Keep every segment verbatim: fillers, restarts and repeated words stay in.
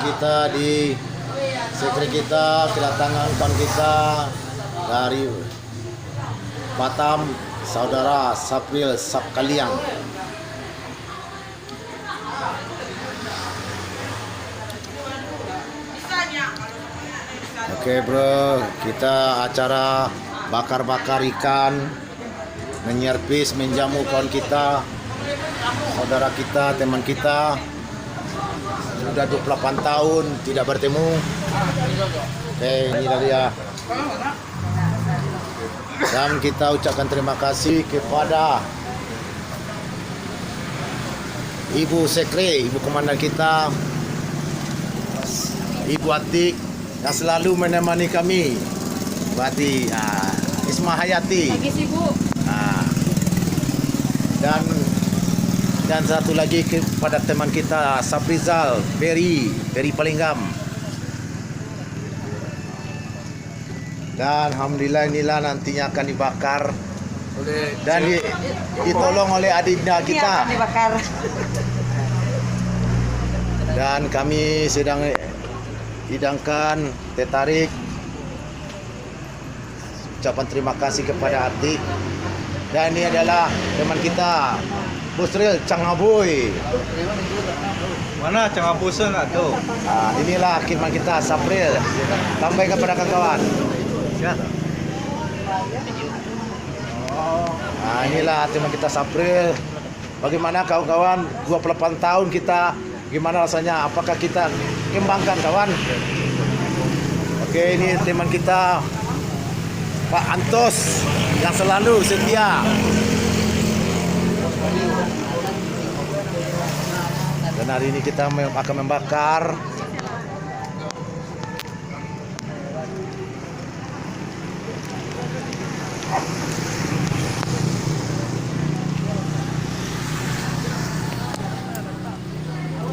Kita di sekre kita kedatangan kawan kita dari Batam, saudara Sapril Sapkaliang. Oke, bro, kita acara bakar-bakar ikan, menyervis, menjamu kawan kita, saudara kita, teman kita. Sudah dua puluh delapan tahun tidak bertemu. Oke, inilah dia. Dan kita ucapkan terima kasih kepada Ibu Sekre, Ibu Komandan kita, Ibu Atik, yang selalu menemani kami. Berarti, ah, Isma Hayati. Lagi sibuk. Ah. Dan, dan satu lagi kepada teman kita, Saprizal, Peri, Peri Palinggam. Dan alhamdulillah, inilah nantinya akan dibakar. Oleh dan di-, ditolong oleh adinda kita. Iya, akan dibakar. Dan kami sedang hidangkan teh tarik. Ucapan terima kasih kepada Atik. Dan ini adalah teman kita, Busril Cangabui. Mana Cangabui tu nak tu? Ah, inilah teman kita, Sapril. Sampaikan kepada kawan-kawan. Ya. Ah, inilah teman kita, Sapril. Bagaimana kawan-kawan, dua puluh delapan tahun kita, gimana rasanya? Apakah kita kembangkan, kawan? Oke, ini teman kita, Pak Antos, yang selalu setia. Dan hari ini kita mem-, akan membakar.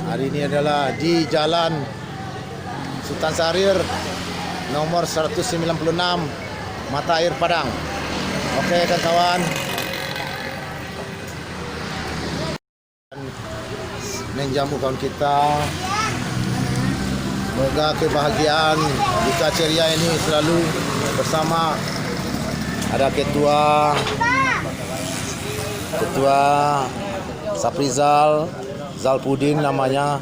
Hari ini adalah di Jalan Sutan Sarir, nomor seratus sembilan puluh enam, Mata Air Padang. Oke, kawan-kawan. Menjamu kawan kita. Semoga kebahagiaan, duka ceria ini selalu bersama. Ada ketua, ketua Saprizal, Zalpudin namanya.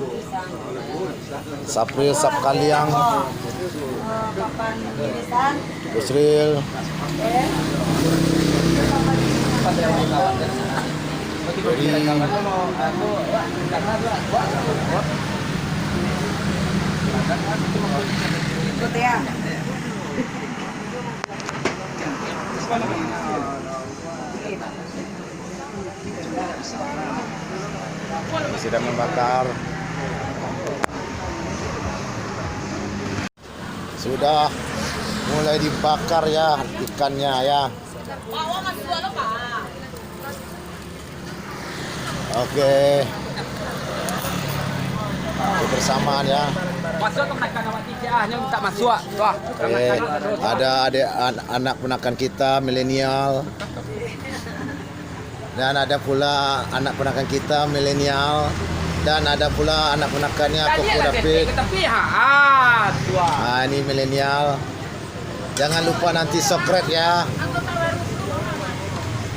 Sapril Sapkaliang. Busril. Jadi, sedang membakar. Sudah mulai dibakar ya ikannya ya. Oke. Kebersamaan ya. Masuk ke belakang awak titik ah, nyo minta masuk. Tuh. Oke. Ada adik an-, anak ponakan kita milenial. Dan ada pula anak ponakan kita milenial, dan ada pula anak ponakannya Koko David. Ke tepi, ha. Ah, tuah. Ah, ini milenial. Jangan lupa nanti subscribe ya.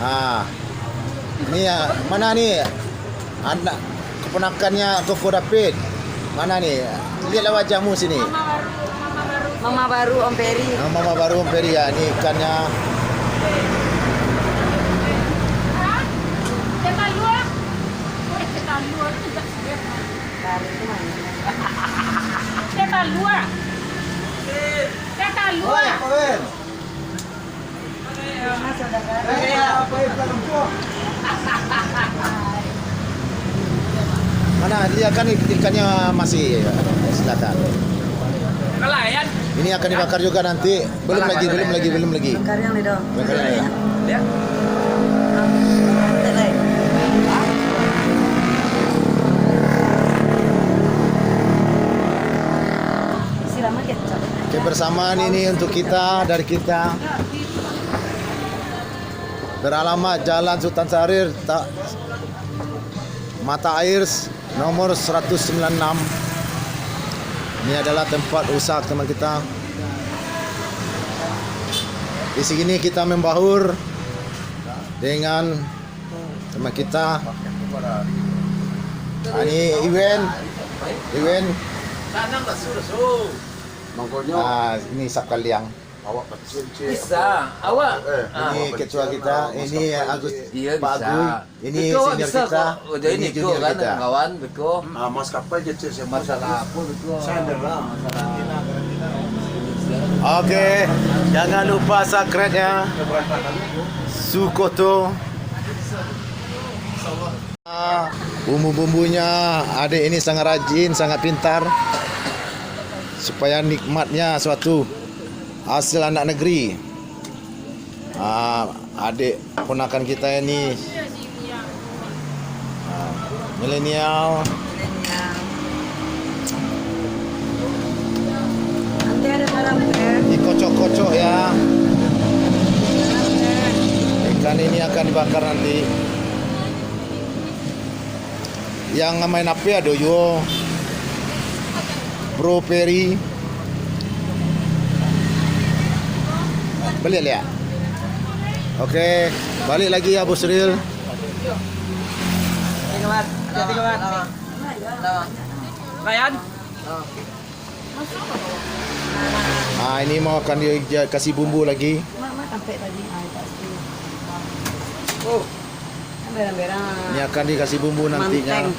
Ah. Ini ya, mana ni? Anak keponakannya Koko David. Mana ni? Lihatlah wajahmu sini. Mama baru, mama baru. Mama baru Om Peri. Ah, mama baru Om Peri ya. Ini ikannya. Teh talua. Teh talua. Teh talua. Mana dia kan ikannya masih, silakan. Ini akan dibakar juga nanti. Belum lagi, belum lagi, belum lagi. Bakar yang ni dah. Bakar yang ni. Kebersamaan ini untuk kita, dari kita. Beralamat Jalan Sutan Sarir, ta-, Mata Air, nomor seratus sembilan enam. Ini adalah tempat usaha teman kita. Di sini kita membaur dengan teman kita. Ah, ini Iwen. Iwen. Ah, ini Sapkaliang. Bisa. Awak. Ini ketua kita. Ini Agus. Iya, Pak Agui. Ini senior kita, ini junior kita. Kawan, beko. Ah, maskapai kecil siapa? Masalah apa beko? Saya adalah. Oke, jangan lupa subscribe ya. Sukoto. Ah, bumbu-bumbunya adek ini sangat rajin, sangat pintar. Supaya nikmatnya suatu hasil anak negeri. Ah, adek ponakan kita ini, ah, milenial. Nanti ada barang, Beb. Dikocok-kocok ya. Ikan ini akan dibakar nanti. Yang main H P ado juo. Bro Peri. Baliak liak. Oke, balik lagi ya, Bos Ril. Tiga mat, tiga mat. Layan. Ah, ini mau akan dia kasih bumbu lagi. Mak, mak tampek tadi, ah, tak setuju. Oh. Berang-berang. Ini akan dikasih bumbu nantinya. Manteng.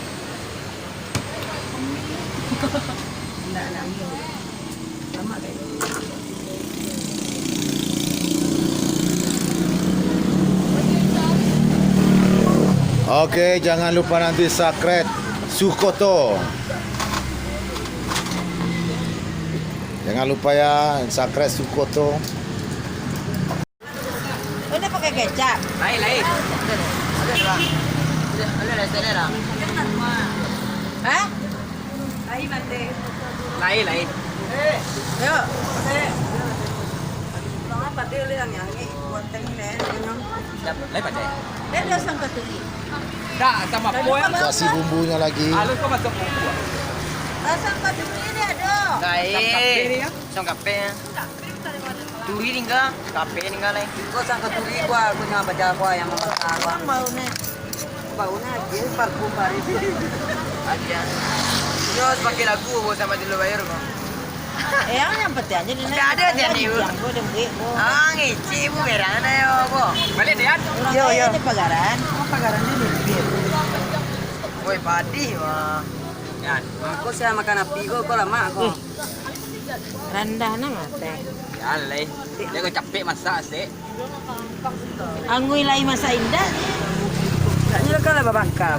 Ndak, ndak. Lama kayak gitu. Oke, jangan lupa nanti subscribe Sukoto. Jangan lupa ya, subscribe Sukoto. Udah pakai kecap? Lain, lain. Ada lah, ada lah. Hah? Lain, lain. Yo. Lain pandai. Dia ada sangka turi. Tak, sama poin. Kasih bumbunya lagi. Alus kau masuk bumbu. Ah, sangka turi dia ada. Lain. Sangka turi ya? Sangka pe. Turi tinggal, kape tinggal lai. Ko sangka turi ko, ko nyo baja ko yang mambasa ko. Bau ne. Bau ne aje parfum baru. Aja. Yo, pakai lagu ko sama dulu bayar ko. Eh, yang, yang penting aja di. Ndak ada dia ni. Yang ko dengki ko. Ah, ngicik bu berang dah yo ko. Balik dia. Yo, yo. Di pagaran. Oh, pagaran ni di. Woi, padih wah. Yan. Ko sia makan api ko, ko lamak ko. Randah nah mate. Jan lai. Dia ko capek masak sih. Angui lai masak indak. Ini lo kan lah babangka.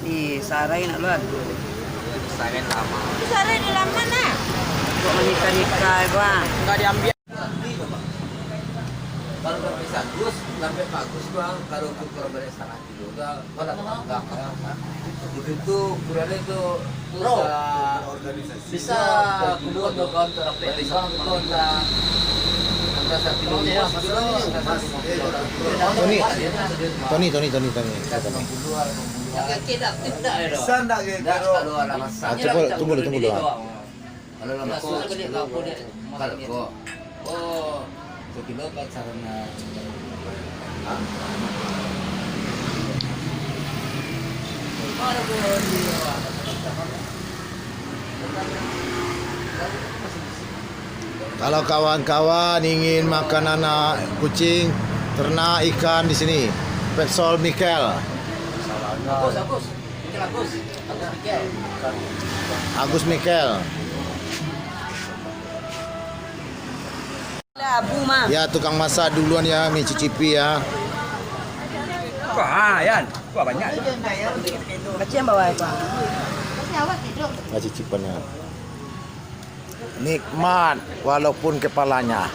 Ih, sarai nak luar. Sarai lama. Sarai di lama nah. Kok menikah-nikah ko ah. Enggak diambil. Kalau sampai seratus, sampai bagus ko ah. Kalau tu kurang banyak setengah. Itu ukurannya itu, itu bisa, bisa kumpul tuh kawan tuh, sampai bisa kumpul tuh. Antara satu kilo, lima kilo, antara satu kilo. Tony, Tony, Tony, Tony, Tony. Yang kaki dah aktif dah ya, dok? Bisa ndak, Gek? Ndak, kalau ada masak. Ah, cuba tunggu dulu, tunggu dulu, ah. Kalau lah masuk, kalau kok. Oh, sakilo pacaran na. Kalau kawan-kawan ingin makan anak kucing, ternak ikan di sini, Petsol Mikel. Bagus, bagus. Agus Mikel. Abu mah. Ya, tukang masak duluan ya, mi cicipi ya. Wah, Yan. Wah, banyak. Kacang bawah itu. Nah, cicipannya. Nikmat walaupun kepalanya.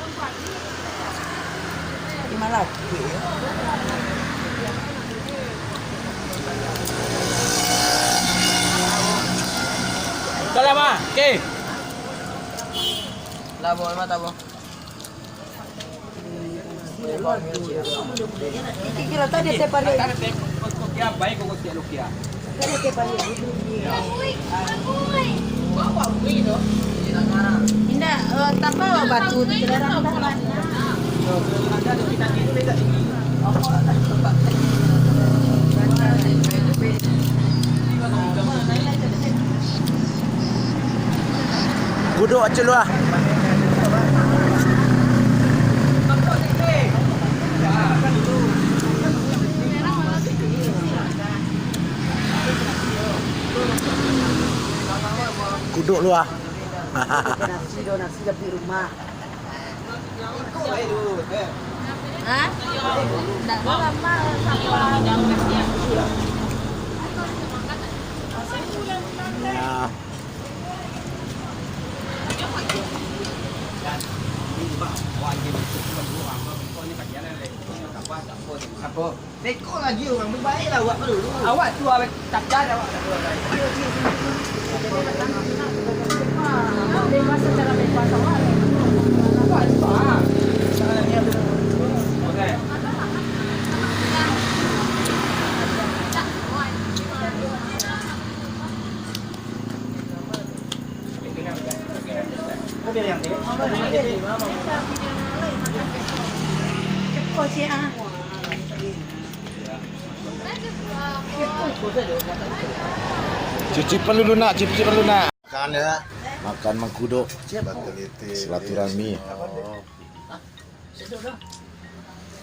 Lima laki ya. Salam ah, oke. Lah, bawa mata, Bang. Kira tadi saya paling. Tadi saya paling. Batu tu. Kuduk aja lu ah. Kuduk lu ah. Nasi do, nasi dari rumah. Hah? Ndak tahu lah, Mak, siapa. Ya. Apo? Beko lagi urang tu, baiklah awak tu dulu. Awak tu awak takkan awak. Bebas secara bebas awak. Awak tu, ah. Cicipan dulu nak, cicipan dulu nak. Makan ya, makan mangkuduk. Silaturahmi.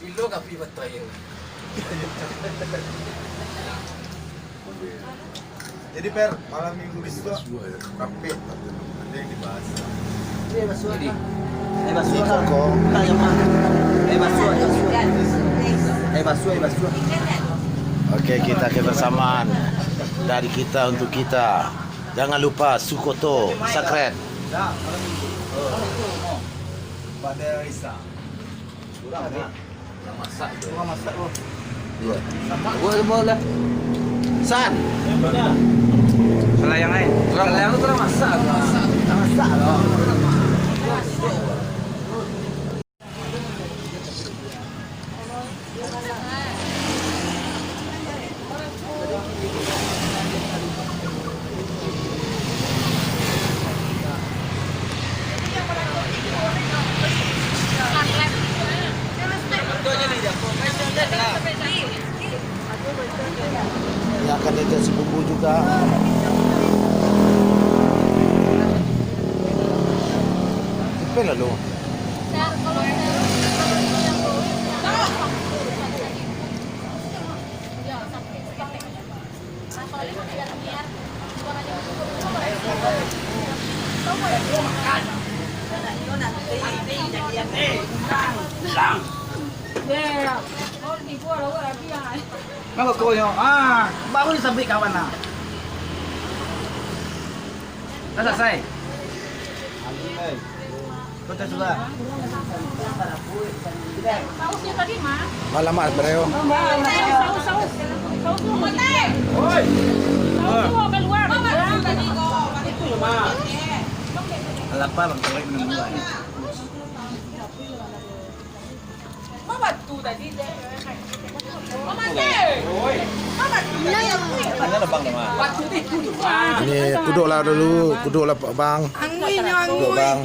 Bilo ka pi batai? Jadi, Per, malam minggu bisuak, rapek, ado yang dibahas. Jadi, eh, basuah, eh, basuah, eh, basuah, eh, basuah. Eh, basuah, eh, basuah. Oke, kita kebersamaan dari kita untuk kita. Jangan lupa Sukoto, subscribe. Pada Risa. Kurang, kurang masak tu. Kurang masak tu. Iya. Sama. Gua semua lah. San. Kalau yang lain. Kalau yang tu kurang masak. Kurang masak. Kurang masak lah. Ya, kan dia kasih bumbu juga. Cepat lah lu. Kenapa kau nyo? Ah, baru disabuik kawan lah. Dah selesai. Kau dah sudah. Malam mas berayo. Saus, saus. Saus tu. Oi. Saus tu keluar. Lapar bang, kau minum dulu aja. Ini kuduk lah dulu, kuduk lah bang. Anguinyo, kuduk, angui. Bang.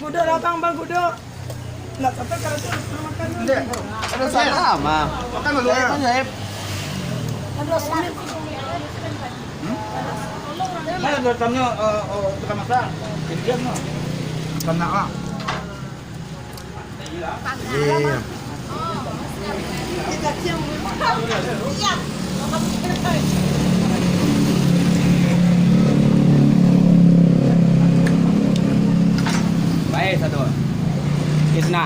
Kuduk lah bang, bang kuduk. Nak sampai kalau tu makan dulu. Ada salah mah. Makan dulu ya. Ada semit. Hmm? Mana dua tamnya, eh, eh, tukang masak? Kejam lah. Kena lah. Iya. Baik, satu. Kisna.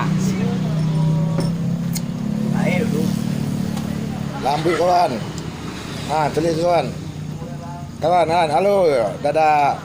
Baik, dulu. Lambuik, kawan. Ha, tulis, kawan. Kawan, kawan. Halo, dadah.